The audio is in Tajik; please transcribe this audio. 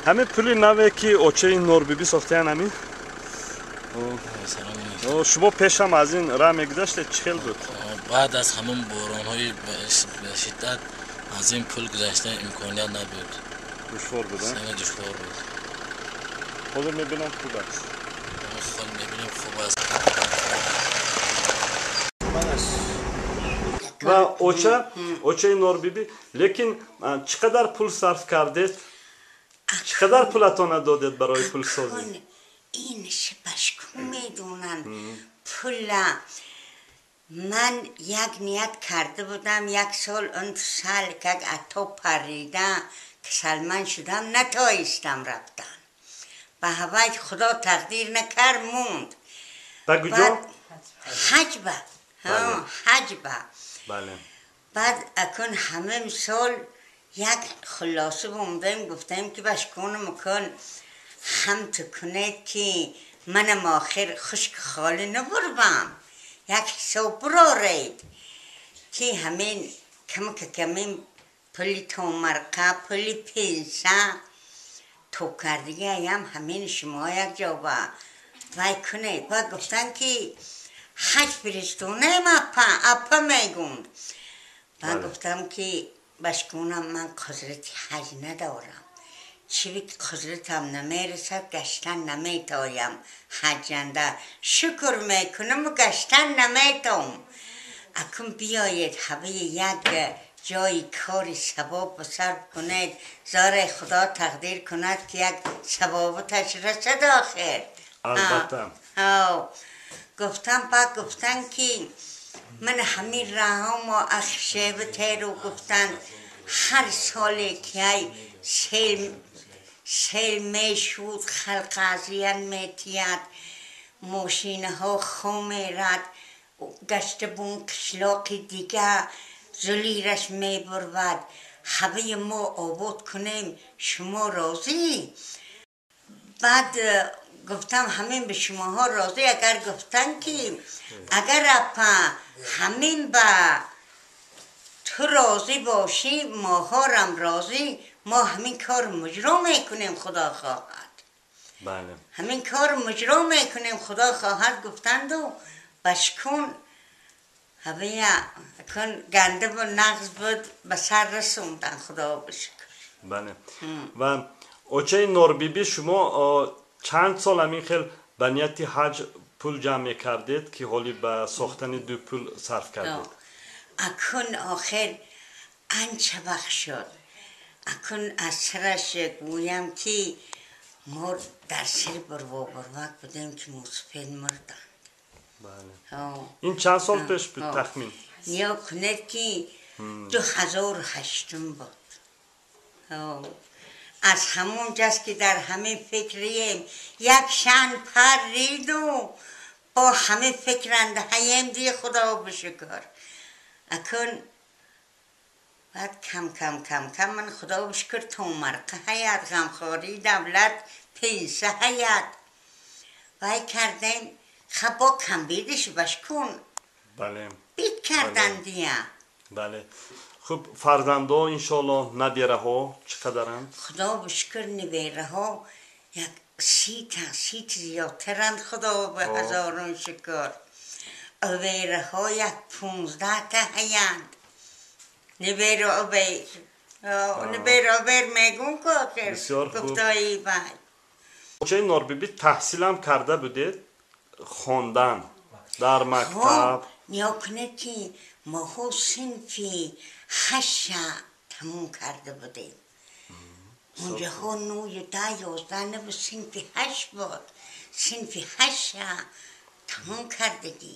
Ҳамин пули наве, ки очаи Норбибӣ сохтаян, ҳамин шумо пешам аз ин раҳ мегузаштед, чӣ хел буд? Баъд аз ҳамон боронҳои шиддат аз ин пул гузаштан имконият набуд. Душвор буд? Хеле душвор буд. Ҳозир мебинам, хуб аст. Хол мебинем, хуб аст. Ва очаи Норбибӣ, лекин чӣ қадар пул сарф кардед, чӣ қадар пулатона додед барои пулсозӣ? Ин башку медонанд. Пула ман як ният карда будам, як сол он сал как ато парида касалман шудам, натоистам рафтан. Ба ҳавай Худо тақдир накард, монд. Ба куҷо? Ҳаҷба, ҳаҷба. Баъд акун ҳамин сол як хулоса бомдем, гуфтем, ки башкону макон ҳамту кунед, ки манам охир хушк холӣ набурбам, як ҳисоб буроред, ки ҳамин камка камин пули томарқа, пули пенса то кардигаям, ҳамин шумо як ҷоба вай кунед. Баъд гуфтанд, ки ҳаҷ фиристонем, апа, апа мегӯнд. Баъд гуфтам, ки башкунам, ман қудрати ҳаҷ надорам, чиви ки қудратам намерасад, гаштан наметоям. Ҳаҷанда шукр мекунаму гаштан наметом. Акун биёед, ҳаваи як ҷои кори савоб сарф кунед, зоре Худо тақдир кунад, ки як савоботаш расад охир. Албатта. Гуфтам. Баъд гуфтанд, ки ман ҳамин раҳомо ахшева теру гуфтанд, ҳар соле ки ай сел мешуд, халқ азият метиҳад, мошинаҳо хом мерад, гашта бун қишлоқи дига зулираш мебурвад, ҳаваи мо обод кунем, шумо розӣ? Баъд гуфтам, ҳамин ба шумоҳо розӣ. Агар гуфтанд, ки агар апа, ҳамин ба ту розӣ бошӣ, моҳорам розӣ, мо ҳамин кор муҷро мекунем, Худо хоҳад. Ҳамин кор муҷро мекунем, Худо хоҳад, гуфтанду башкун ҳавая кун гандаву нағз буд, ба сар расондан, Худо бишукр. Бале, ва очаи Норбибӣ, шумо чанд сол ҳамин хел ба нияти ҳаҷ пул ҷамъ мекардед, ки ҳоли ба сохтани ду пул сарф кардед? Акун охир анча вақт шуд. Акун аз сараш гӯям, ки мо дар сари бурво-бурвак будем, ки мусофир мурданд. Ин чанд сол пеш буд тахмин? Ниё кунед, ки 2008-ум буд. Аз ҳамон ҷаст, ки дар ҳамин фикрием, як шан парриду бо ҳамин фикрандаҳаем ди, Худо бишукр. Акун баъд кам кам кам кам ман, Худо бишукр, томарқа ҳаят, ғамхории давлат, пенса ҳаят, вай кардем. Хаб, бо камбидиш башкун бит кардан дия. Бале, хуб, фарзандо, иншоалло, набираҳо чӣ қадаранд? Худо бишукр, набираҳо як 30 та, 30 зиёдтаранд, Худо ба ҳазорон шукр. Овераҳо як 15 та ҳаянд. Набера, овер, набера, овер мегӯм ку охир гуфтои вай. Очаи Норбибӣ, таҳсилам карда будед, хондан дар мактаб? Ниё кунед, ки моҳо синфи ҳашта тамом карда будем. Унҷаҳо нӯю 10, 11 набуд, синфи ҳашт буд. Синфи ҳашта тамом кардагӣ.